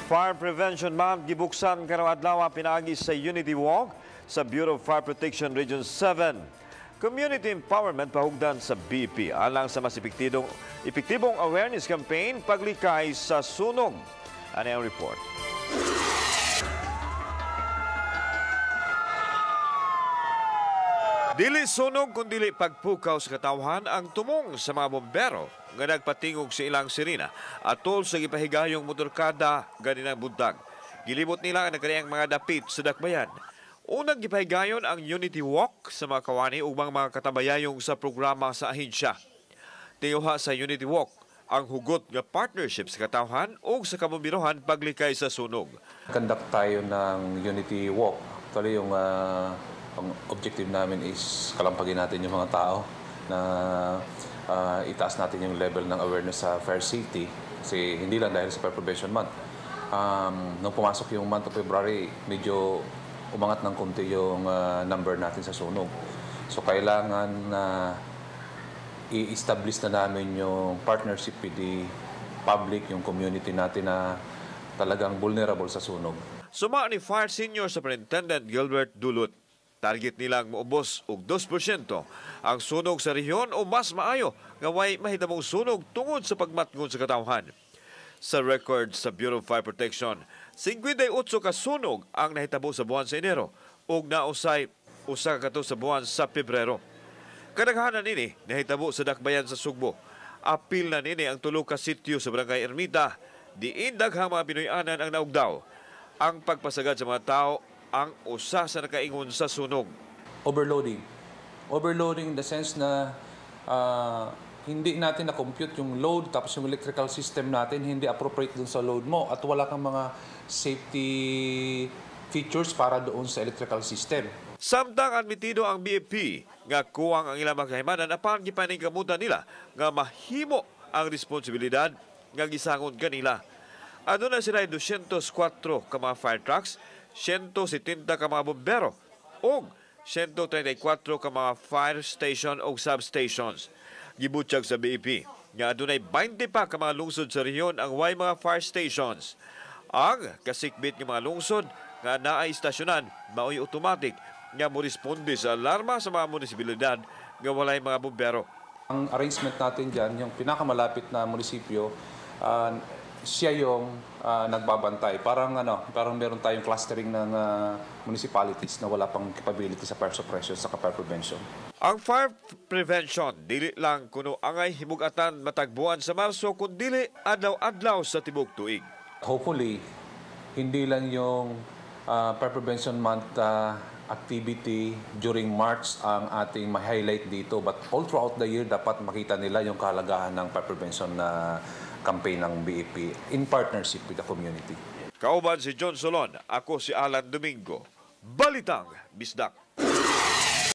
Fire Prevention Month gibuksan karong adlaw pinaagi sa Unity Walk sa Bureau of Fire Protection Region 7. Community Empowerment pahugdan sa BP alang sa mas epektibong awareness campaign paglikay sa sunog. Ano ang report? Dili sunog kun dili pagpukaw sa katawhan ang tumong sa mga bombero nga nagpatingog sa ilang sirena atol sa gipahigayong motorkada ganinang buntag. Gilibot nila ang nagkariang mga dapit sa dakbayan. Unang gipahigayon ang Unity Walk sa mga kawani ug mga katabayayong sa programa sa ahensya. Tinguha sa Unity Walk ang hugot nga partnership sa katawhan ug sa kabomberohan paglikay sa sunog. Conduct tayo ng Unity Walk. Actually, yung ang objective namin is kalampagin natin yung mga tao na itaas natin yung level ng awareness sa fire safety kasi hindi lang dahil sa Fire Prevention Month. Nung pumasok yung month of February, medyo umangat ng konti yung number natin sa sunog. So kailangan na i-establish na namin yung partnership with the public, yung community natin na talagang vulnerable sa sunog. Suma ni Fire Senior Superintendent Gilbert Dulut. Target nilang moubos og 2% ang sunog sa rehiyon o mas maayo nga way mahitamong sunog tungod sa pagmatngon sa katawhan. Sa record sa Bureau of Fire Protection, 58 ka sunog ang nahitabo sa buwan sa Enero ug nausay usa ka sa buwan sa Pebrero. Kadaghanan nini nahitabo sa dakbayan sa Sugbo. Apil na nini ang tulo ka sitio sa Barangay Ermita, diin daghang mga Pinoy-anan ang naugdaw. Ang pagpasagad sa mga tao ang usa sa nakaingon sa sunog. Overloading. Overloading in the sense na hindi natin na-compute yung load tapos yung electrical system natin hindi appropriate dun sa load mo at wala kang mga safety features para doon sa electrical system. Samtang admitido ang BFP nga kuwang ang ilang makahimanan apan gipaningkamutan nila nga mahimo ang responsibilidad nga gisangon kanila. Aduna sila 204 ka mga fire trucks, 170 ka mga bombero ug 134 ka mga fire station o substations. Gibutyag sa BEP nga adunay 20 pa ka mga lungsod sa rehiyon ang way mga fire stations. Ang kasikbit nga mga lungsod nga naay istasyonan maoy automatic nga moresponde sa alarma sa mga munisipalidad nga walay mga bombero. Ang arrangement natin diyan, yung pinakamalapit na munisipyo, siya yung nagbabantay. Parang parang meron tayong clustering ng municipalities na wala pang capability sa fire suppression sa fire prevention. Ang fire prevention dili lang kuno angay himugatan matagbuan sa Marso kun dili adlaw-adlaw sa tibok tuig. Hopefully hindi lang yung Fire Prevention Month activity during March ang ating ma-highlight dito, but all throughout the year dapat makita nila yung kahalagahan ng fire prevention na campaign ng BEP in partnership with the community. Kauban si John Solon, ako si Alan Domingo. Balitang Bisdak.